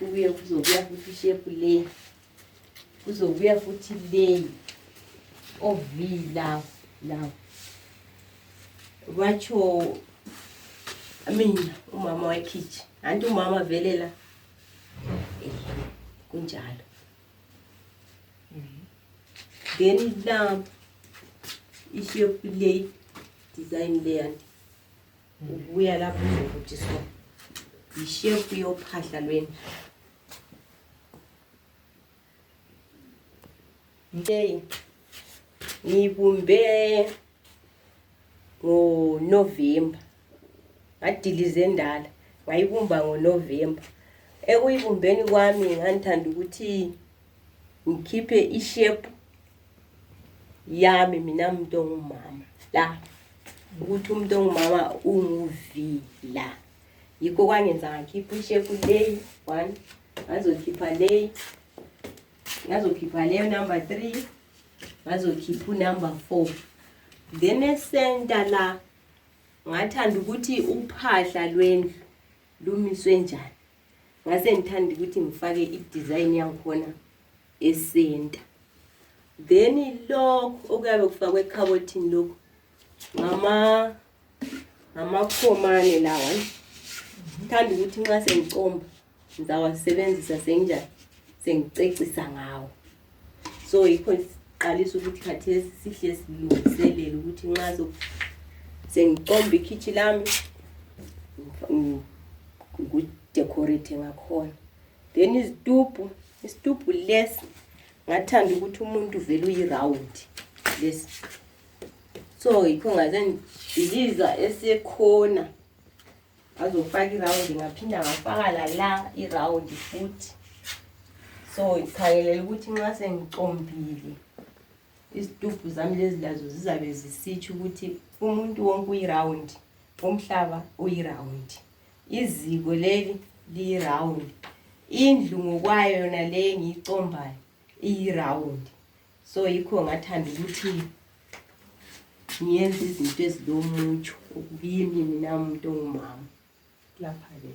kubuye kuzobuya futhi ishepu le, kuzobuya futhi le ovila la. Wacho mina umama wakhichi, anti umama vele la kunjalo. Then la ishepu le design le yanti ubuya lapho ukuthi so ishepu yophahla lweni. Ngibumbe ngoNovember, ngadilize endala ngayibumba ngoNovember. Ekuyibumbeni kwami ngithanda ukuthi ngikhiphe ishepu yami mina umuntu ongumama la, ukuthi umuntu ongumama unguvila. Yikho kwangenza ngakhipha ishepu le 1, ngazokhipha le, ngazokhipha le number 3, ngazokhipha number 4. Then esenta la ngathanda ukuthi uphahla lwendlu lumiswe njani. Ngase ngithanda ukuthi ngifake i-design yakhona esenta. Then lokho okuyabe kufakwe ekhabothini lokho ngamakhomane lawa. Ngithanda ukuthi nxa sengicomba ngizawasebenzisa senjani, sengicecisa ngawo. So yikho siqalisa ukuthi khathesi sihle silungiselele ukuthi nxa sengicomba ikitchen lami ukudecorate ngakhona. Then isitubu lesi ngathanda ukuthi umuntu vele uyiround lesi. So yikho ngaze ngidiliza esekhona azofaka iround, ngaphinda ngafaka la iround futhi. So ikhangelela ukuthi nxa sengicombile isitubu zami lezi lazo zizabe zisitsho ukuthi umuntu wonke uyiround, umhlaba uyiround, iziko leli liyiround, indlu ngokwayo yona le ngiyicombayo iyiround. So yikho ngathanda ukuthi ngiyenze izinto ezilomutsho ukubimi mina umuntu ongumama lapha le.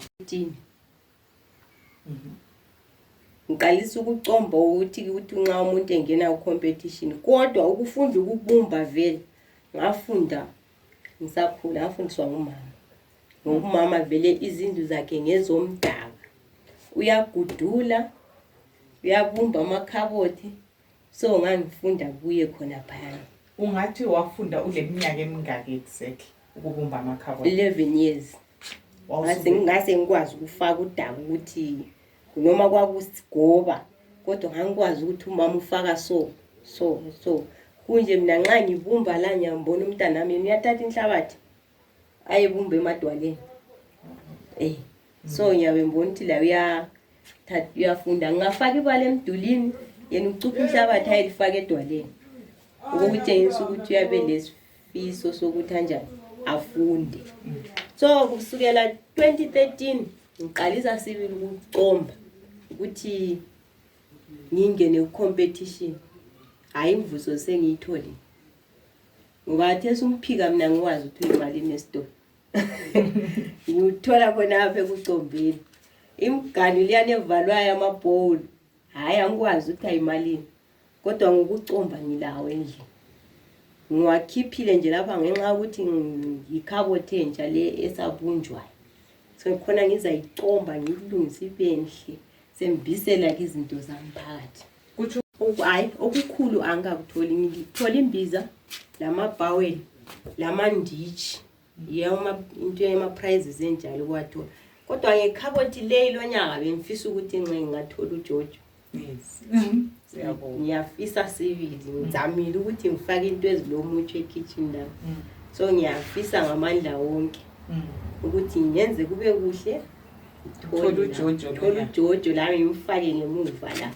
Ngiqalisa ukucomba ukuthi nxa umuntu engena ku-competition, kodwa ukufunda ukubumba vele ngafunda ngisakhula, ngafundiswa ngumama. Ngumama vele izindlu zakhe ngezomdaka, uyagudula, uyabumba amakhabothi. So ngangifunda kuye khona phana. Ungathi wafunda uleminyaka emingaki exactly ukubumba amakhabothi? 11 years. Ngase ngikwazi ukufaka udaka ukuthi noma kwakusigoba, kodwa ngangikwazi ukuthi umama ufaka so. Kunje mina nxa ngibumba la ngiyambona umntana wami uyathatha inhlabathi ayibumba emadwaleni. So ngiyabe ngibona ukuthi la uyafunda. Ngafaka ibala emdulini, yena ucupha inhlabathi ayifaka edwaleni. Ukutshengisa ukuthi uyabe lesifiso sokuthi kanjani afunde. So kusukela 2013 ngiqalisa sibili ukucomba ukuthi ngingene ku-competition. Hayi imvuso sengiyithole. Ngoba athesa umphika mina ngikwazi ukuthi imali nesitolo. Ngithola khona apha ekucombeni. Imgani liyane evalwayo amabhowl. Hayi angikwazi ukuthi ayimalini. Kodwa ngokucomba ngilawo endlini. Ngiwakhiphile nje lapha ngenxa ukuthi ngikhabothe entsha le esabunjwayo. So khona ngizayicomba ngilungise ibenhle, sembisela izinto zami phakathi. Kuthi hayi okukhulu angakakutholi, ngithola imbiza lamabhaweli lamanditshi into yema-prizes enjalo kwathola. Kodwa ngekhabothi le lonyaka bengifisa ukuthi ngingathola uJojo. yes. Siyabonga. Ngiyafisa sibili ngizamile ukuthi ngifake into ezilomutsho ekitchen la. So ngiyafisa ngamandla wonke ukuthi ngiyenze kube kuhle, thola uJojo la ngimfake ngemuva la.